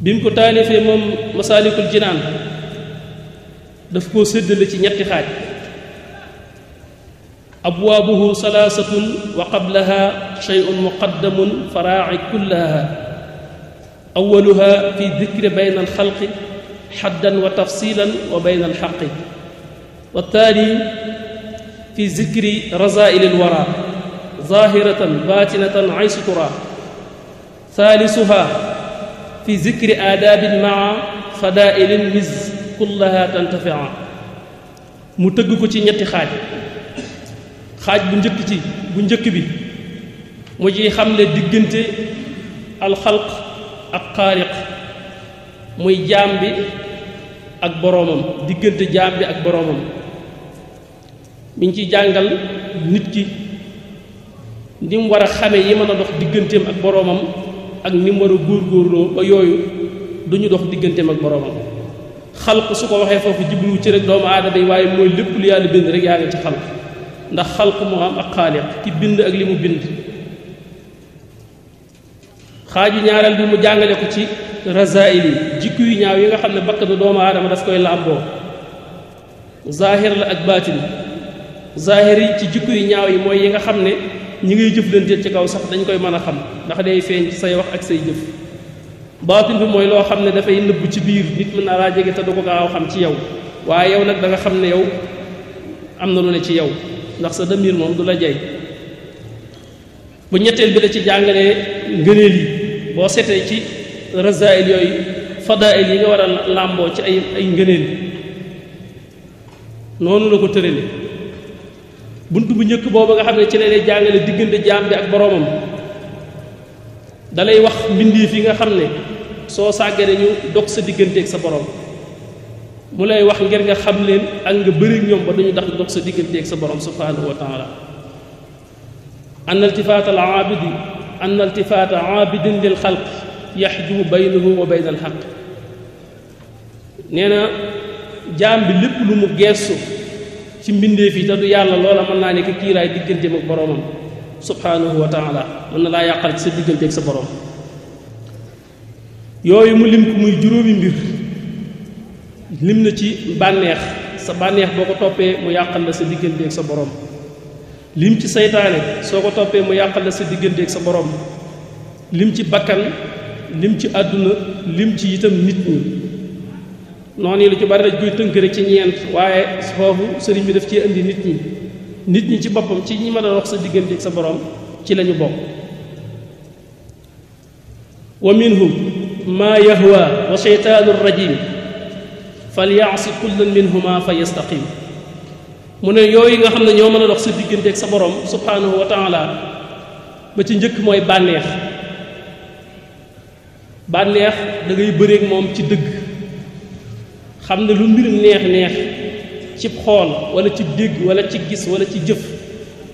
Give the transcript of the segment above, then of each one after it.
bi mu ko taalifee moom masaalikul jinaan daf koo séddale ci ñetti xaaj abwaabuhu salaasatun wa qablaha shay'un muqaddamun faraaci kullaha awaluha fi dikri bayna alxalqi xaddan wa tafsilan wa bayna alxaqi wa taani fi zikri razaa'ili alwara zaahiratan baatinatan aysu tura thaalisuha fi zikri aadaabin maa fadaa'ilin mis kullaha tantafia mu tëgg ko ci ñetti xaaj bu njëkk bi mu ci xamle diggante alxalq ak xaaliq muy jaam bi ak boroomam diggante jaam bi ak boroomam mi ngi ciy jàngal nit ki ni mu war a xame yi mën a dox digganteem ak boroomam ak ni mu war a góorgóorloo ba yooyu du ñu dox digganteem ak boroomam xalq su ko waxee foofu jiblu ci rek doomu aadama yi waaye mooy lépp lu yàlla bind rek yaa ngi ci xalq ndax xalq moo am ak xaaliq ki bind ak li mu bind xaaju ñaareel bi mu jàngale ko ci rasaa'il yi jikko yu ñaaw yi nga xam ne bakkanu doomu aadama daf koy làmboo zaahir la ak baatin zaahir yi ci jikko yu ñaaw yi mooy yi nga xam ne ñi ngay jëflanteel ci kaw sax dañ koy mën a xam ndax day feeñ ci say wax ak say jëf baatin bi mooy loo xam ne dafay nëbb ci biir nit mën naa laa jege te du ko gaaw xam ci yow waaye yow nag da nga xam ne yow am na lu ne ci yow ndax sa damir moom du la jey bu ñetteel bi la ci jàngalee ngëneel yi boo seetee ci rasaa'il yooyu fadaa'il yi nga war a làmboo ci ay ngëneel noonu la ko tërale bunt bu njëkk boobu nga xam ne ci la lay jàngale diggante jaam bi ak boroomam dalay wax mbindeef yi nga xam ne soo sàggane ñu dog sa digganteeg sa borom mu lay wax ngir nga xam leen ak nga bëri ñoom ba duñu tax dog sa digganteeg sa borom subhanahu wa taala anna iltifaata aabidin lil xalq yaxjubu baynahu wa bayna al xaq nee na jaam bi lépp lu mu geestu ci mbindeef yi te du yàlla loola mën naa nekk kiiraay digganteem ak boroomam subhanahu wa taala mën na laa yàqal ci sa digganteeg sa borom yooyu mu lim ko muy juróomi mbir lim na ci bànneex sa bànneex boo ko toppee mu yàqal la sa digganteeg sa borom lim ci seytaane soo ko toppee mu yàqal la sa digganteeg sa borom lim ci bakkan lim ci àdduna lim ci itam nit ñi noonu yi lu ci bari dañ koy tënk rek ci ñeent waaye foofu sëriñ bi daf ci indi nit ñi ci boppam ci ñi mën a wax sa digganteeg sa borom ci lañu bokk wa minhum maa yahwa wa sheytaanu rajim falyaasi kullan minhuma fa yastaqim mu ne yooyu nga xam ne ñoo mën a dox sa digganteeg sa borom subhanahu wa taala ba ci njëkk mooy bànneex da ngay bëreeg moom ci dëgg xam ne lu mbir neex ci xool wala ci dégg wala ci gis wala ci jëf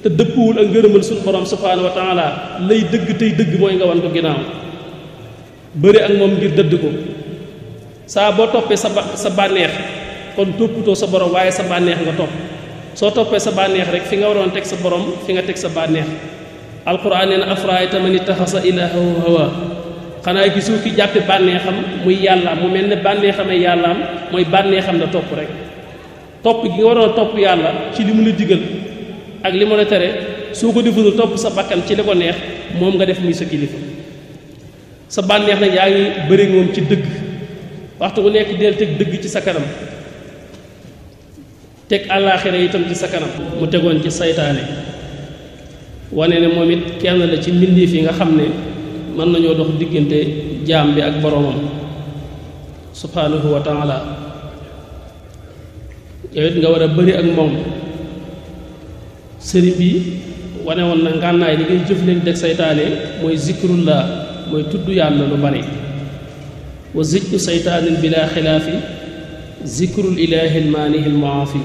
te dëppwul ak ngërëmal suñu borom subhanahu wa taala lay dëgg tey dëgg mooy nga wan ko ginnaaw bëre ak moom ngir dëdd ko saa boo toppee sa bànneex kon topputoo sa borom waaye sa bànneex nga topp soo toppee sa bànneex rek fi nga waroon teg sa borom fi nga teg sa bànneex alquran nee na afraayta man ittaxasa ilaahahu hawa xanaa gisoo ki jàppe bànneexam muy yàlla mu mel ne bànneexamay yàllaam mooy bànneexam la topp rek topp gi nga waroon topp yàlla ci li mu la digal ak li mu la tere soo ko deful topp sa bakkan ci li ko neex moom nga def muy sa kilifa sa bànneex nag yaa ngi bëri moom ci dëgg waxtu bu nekk del teg dëgg ci sa kanam teg àllaaxira itam ci sa kanam mu tegoon ci saytaane wane ne moom it kenn la ci mbindeef yi nga xam ne mën nañoo dox diggante jaam bi ak boroomam subhanahu wa taala yow it nga war a bëri ak moom sëriñ bi wane woon na ngànnaay li ngay jëf leen teg saytaane mooy zikrullah mooy tudd yàlla lu bari wa zikru saytaanin bila xilaafi zikrul ilaahi almaanihi almuaafi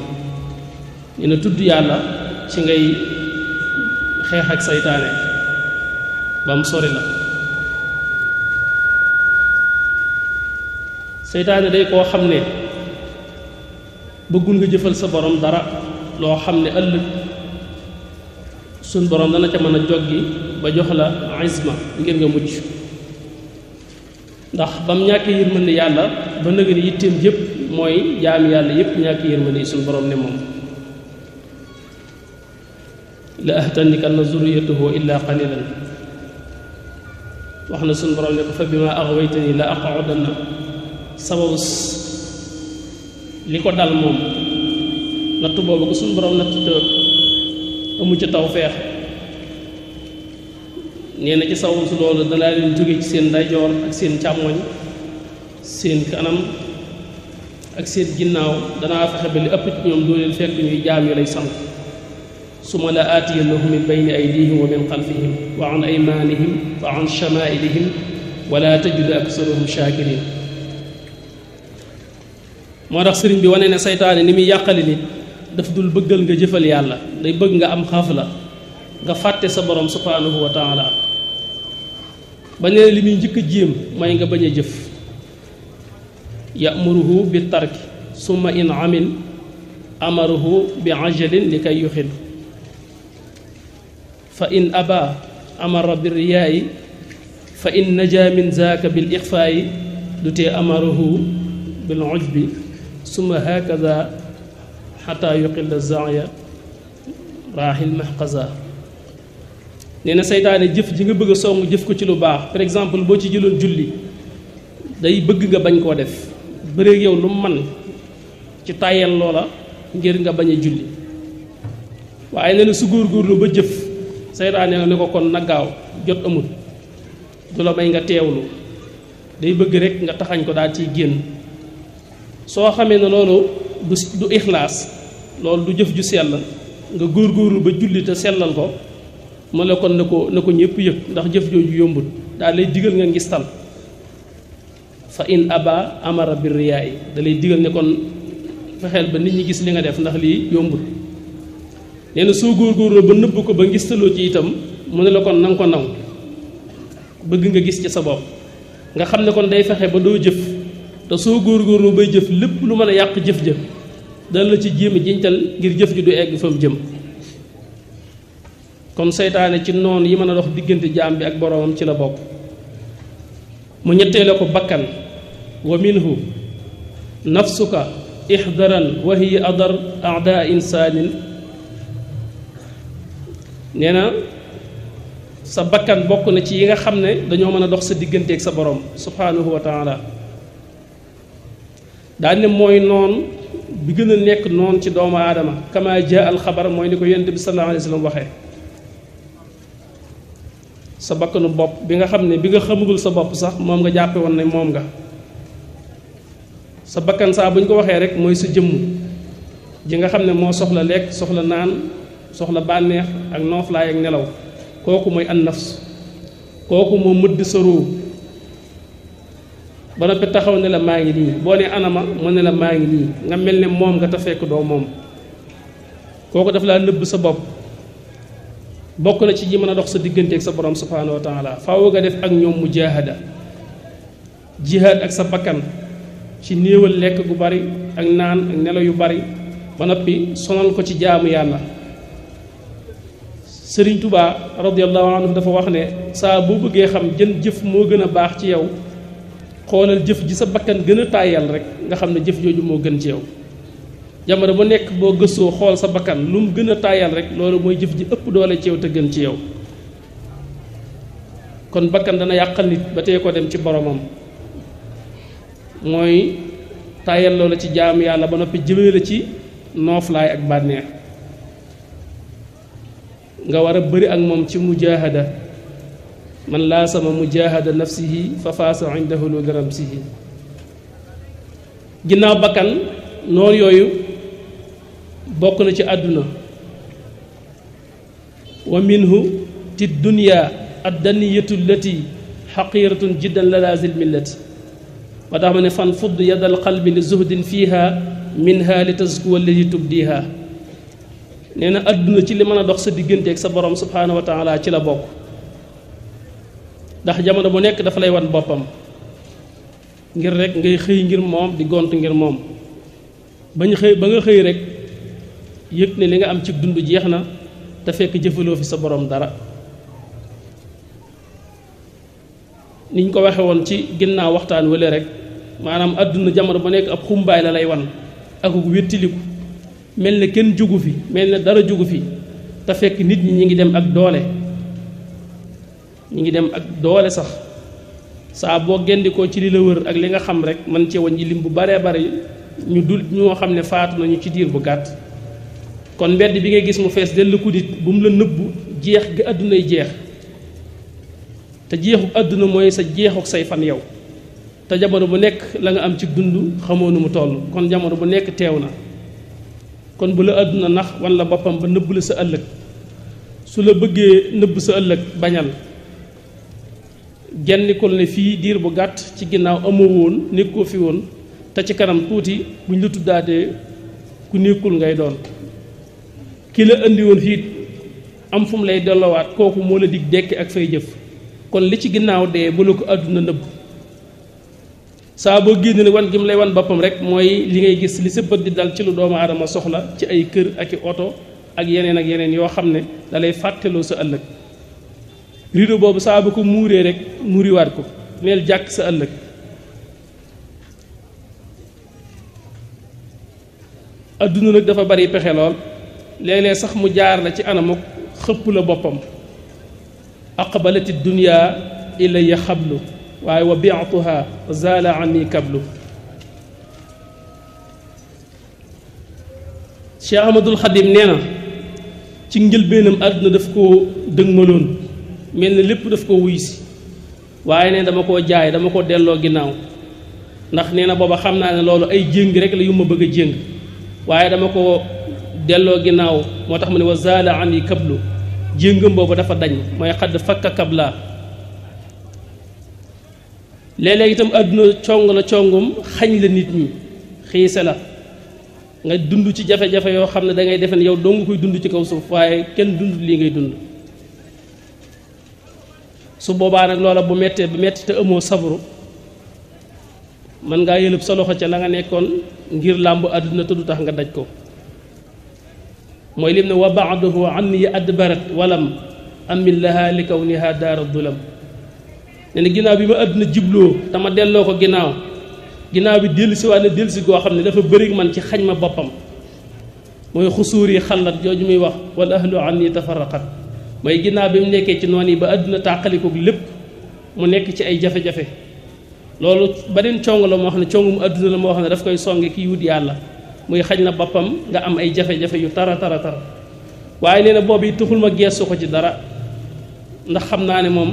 ñu ne tudd yàlla ci ngay xeex ak saytaane ba mu sori la seytaane day koo xam ne bëggul nga jëfal sa borom dara loo xam ne ëllëg suñ borom dana ca mën a joggi ba jox la isma ngir nga mucc ndax bam ñàkkee yërmande yàlla ba nëg ni yitteem yépp mooy jaami yàlla yépp ñàkk yërmande yi suñu borom ne moom la ahtanikanna zurriyatahu illa qalilan wax na suñu borom ne ko fa bima aghwaytani la aq'udanna sababu li ko dal moom natt boobu ko suñu borom natt te amu ca tawfeex nee na ci sababu su loolu danaa leen jóge ci seen ndeyjoor ak seen càmmoñ seen kanam ak seen ginnaaw danaa fexe ba li ëpp ci ñoom doo leen fekk ñuy jaam yu lay sant summa la aatiyannahum min bayni aydihim wa min xalfihim wa an aymanihim wa an shamaa'ilihim wala tajidu aksarahum shakirin moo tax sëriñ bi wane ne saytaane ni muy yàqali nit daf dul bëggal nga jëfal yàlla day bëgg nga am xaafla nga fàtte sa borom subhanahu wa taala ba ne li muy njëkk a jéem may nga bañ a jëf ya'muruhu bi tarki summa in amil amaruhu bi ajalin li kay yuxil fa in aba amara bi riyaayi fa in naja min zaaka bil ixfaayi du tee amaruhu bil ujbi summa hakada xataa yuqilla zaaya raaxil mahqaza nee na seytaane jëf ji nga bëgg a song jëf ko ci lu baax par exemple boo ci jëloon julli day bëgg nga bañ koo def bëreeg yow lu man ci tàyyel loola ngir nga bañ a julli waaye nee na su góorgóorlu ba jëf seytaane ne ko kon na gaaw jot amul du la may nga teewlu day bëgg rek nga taxañ ko daal ciy génn soo xamee ne loolu du ixlaas loolu du jëf ju sell nga góorgóorlu ba julli te sellal ko mu la kon na ko ñëpp yëg ndax jëf jooju yombul daal lay digal nga ngistal fa in aba amara bir riyaa yi da lay digal ne kon fexeel ba nit ñi gis li nga def ndax lii yombul nee na soo góorgóorlu ba nëbb ko ba ngistaloo ci itam mu ne la kon na nga ko naw bëgg nga gis ci sa bopp nga xam ne kon day fexe ba doo jëf te soo góorgóorlu bay jëf lépp lu mën a yàq jëf jëf dana la ci jéem a jiñtal ngir jëf ji du egg fa mu jëm kon seytaane ci noonu yi mën a dox diggante jaam bi ak boroomam ci la bokk mu ñetteele ko bakkan wa minhu nafsuka ihdaran wa hiya adar a'daa insaanin nee na sa bakkan bokk na ci yi nga xam ne dañoo mën a dox sa digganteeg sa borom subhanahu wa taala daal ne mooy noon bi gën a nekk noon ci doomu aadama kama jaa al xabar mooy ni ko yonent bi sallallahu alayhi wa sallam waxee sa bakkanu bopp bi nga xam ne bi nga xamagul sa bopp sax moom nga jàppe woon ne moom nga sa bakkan saa bu ñu ko waxee rek mooy sa jëmm ji nga xam ne moo soxla lekk soxla naan soxla bànneex ak nooflaay ak nelaw kooku mooy an nafs kooku moo mëdd sa ruu ba noppi taxaw ne la maa ngi nii boo ne anama mu ne la maa ngi nii nga mel ne moom nga te fekk doo moom kooku daf laa nëbb sa bopp bokk na ci ñi mën a dox sa digganteeg sa borom subhanahu wa taala faaw nga def ak ñoom mujaahada jihaad ak sa bakkan ci néewal lekk gu bari ak naan ak nelaw yu bari ba noppi sonal ko ci jaamu yàlla Sëriñ Tubaa radiyallahu anhu dafa wax ne saa boo bëggee xam jën jëf moo gën a baax ci yow xoolal jëf ji sa bakkan gën a tàyyal rek nga xam ne jëf jooju moo gën ci yow jamono bu nekk boo gëstoo xool sa bakkan lu mu gën a tàyyal rek loolu mooy jëf ji ëpp doole ci yow te gën ci yow kon bakkan dana yàqal nit ba tey ko dem ci boromam mooy tàyyal loola ci jaamu yàlla ba noppi jëmee la ci nooflaay ak bànneex nga war a bëri ak moom ci mujaahada man laa sama mujaahada nafsihi fa faasa indahu lu garamsihi ginnaaw bakkan noonu yooyu bokk na ci àdduna wa minhu ti dunya addaniyatu allati xaqiratun jiddan lalazil millati ba tax ma ne fan fudd yadal qalbi li zuhdin fiiha minha li tazkuwa allati tubdiha nee na àdduna ci li mën a dox sa digganteeg sa borom subhanahu wa taala ci la bokk ndax jamono bu nekk dafa lay wan boppam ngir rek ngay xëy ngir moom di gont ngir moom ba nga xëy rek yëg ne li nga am ci dund jeex na te fekk jëfaloo fi sa borom dara niñ ko waxe woon ci ginnaaw waxtaan wala rek maanaam àdduna jamono ba nekk ab xumbaay la lay wan akuk wéttiliku mel ne kenn jugu fi mel ne dara jugu fi te fekk nit ñi ngi dem ak doole ñi ngi dem ak doole sax saa boo gendikoo ci li la wër ak li nga xam rek man ci wañ ji lim bu baree bare ñu dul ñoo xam ne faatu nañu ci diir bu gàtt kon mbedd bi ngay gis mu fees dell ku dit bu mu la nëbbu jeex gi àddunay jeex te jeexuk àdduna mooy sa jeexuk say fan yow te jamono bu nekk la nga am ci dund xamoo nu mu toll kon jamono bu nekk teew na kon bu la àdduna nax wan la boppam ba nëbb la sa ëllëg su la bëggee nëbb sa ëllëg bañal gennikul ne fii diir bu gàtt ci ginnaaw amoo woon nekkoo fi woon te ci kanam tuuti buñ la tuddaatee ku nekkul ngay doon ki la andi woon fii am fu mu lay delloowaat kooku moo la dig dekki ak fay jëf kon li ci ginnaaw dee bu la ko àdduna nëbb saa boo génn ne wan gi mu lay wan boppam rek mooy li ngay gis li sa bët di dal ci lu doomu aadama soxla ci ay kër ak i oto ak yeneen yoo xam ne da lay fàtteloo sa ëllëg rido boobu saa bu ko muuree rek muuriwaat ko neel jàkk sa ëllëg adduna nag dafa bari pexe lool léeg-léeg sax mu jaar la ci anamuk xëpp la boppam aqbalati dunya ilayya xablu waaye wa bi'tuha zaala anni kablu Cheikh Ahmadul Xadim nee na ci njëlbeenam àdduna daf koo dëgmaloon mel na lépp daf ko wuy si waaye ne dama koo jaay dama ko delloo ginnaaw ndax nee na booba xam naa ne loolu ay jéng rek la yu ma bëgg a jéng waaye dama ko delloo ginnaaw moo tax mu ne wa zaala anni kablu jéngam boobu dafa dañ mooy xadd fakka kabla léeg-léeg itam àdduna cong la congum xañ la nit ñi xiise la nga dund ci jafe-jafe yoo xam ne da ngay defe ne yow doo nga koy dund ci kaw suuf waaye kenn dund lii ngay dund su boobaa nag loola bu mettee bu metti te amoo sabru mën ngaa yëlëb sa loxo ca la nga nekkoon ngir làmb àdduna te du tax nga daj ko mooy lim ne wa ba'dahu anni adbarat walam amil laha li kawniha daara dulam ne na ginnaaw bi ma àdduna jibloo te ma delloo ko ginnaaw bi dellusi waat ne dellusi goo xam ne dafa bëri man ci xañ ma boppam mooy xusuur yi xalat jooju muy wax wal ahlu anni tafarraqat mooy ginnaaw bi mu nekkee ci noonu yi ba àdduna tàqalikook lépp mu nekk ci ay jafe-jafe loolu beneen cong la moo xam ne congum àdduna la moo xam ne daf koy songe kii wut yàlla muy xañ na boppam nga am ay jafe-jafe yu tara waaye nee na boobu it taxul ma geesu ko ci dara ndax xam naa ne moom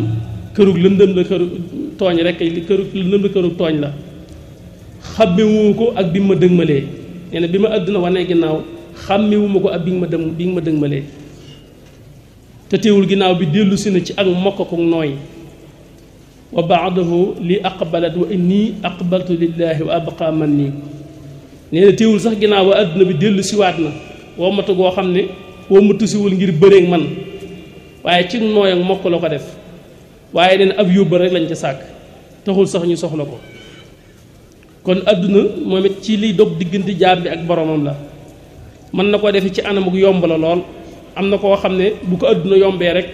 kërug lëndëm la kërug tooñ rek kërug lëndëm la kërug tooñ la xàmmewu ko ak bi ma dëgmalee nee na bi ma àdduna wane ginnaaw xàmmewuma ko ak bi nga ma dëgmalee te teewul ginnaaw bi dellu si na ci ak mokk ko nooy wa baadahu li aqbalat wa inni aqbaltu lillahi wa abqa man nii nee na teewul sax ginnaaw ba àdduna bi dellu siwaat na wommatu goo xam ne wommatu siwul ngir bëreeg man waaye ci nooy ak mokk la ko def waaye nee na ab yóbba rek lañ ca sàkk taxul sax ñu soxla ko kon àdduna moom it ci liy dog diggante jaam bi ak boromam la mën na ko defe ci anamuk yomb la lool am na koo xam ne bu ko àdduna yombee rek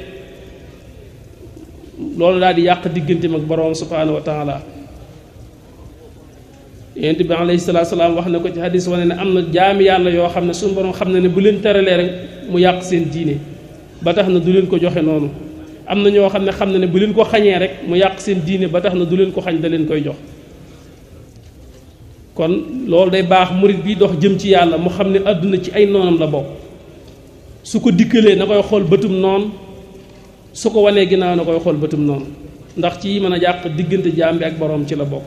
loolu daal di yàq digganteem ak borom subhanahu wa taala yonent bi alayhi salaatu salaam wax na ko ci hadis wane ne am na jaami yàlla yoo xam ne suñu borom xam na ne bu leen teralee rek mu yàq seen diine ba tax na du leen ko joxe noonu am na ñoo xam ne bu leen ko xañee rek mu yàq seen diine ba tax na du leen ko xañ da leen koy jox kon loolu day baax murit bi dox jëm ci yàlla mu xam ne àdduna ci ay noonam la bokk su ko dikkalee na koy xool bëtum noonu su ko wanee ginnaaw na koy xool bëtum noonu ndax ci mën a yàq diggante jaam bi ak boroom ci la bokk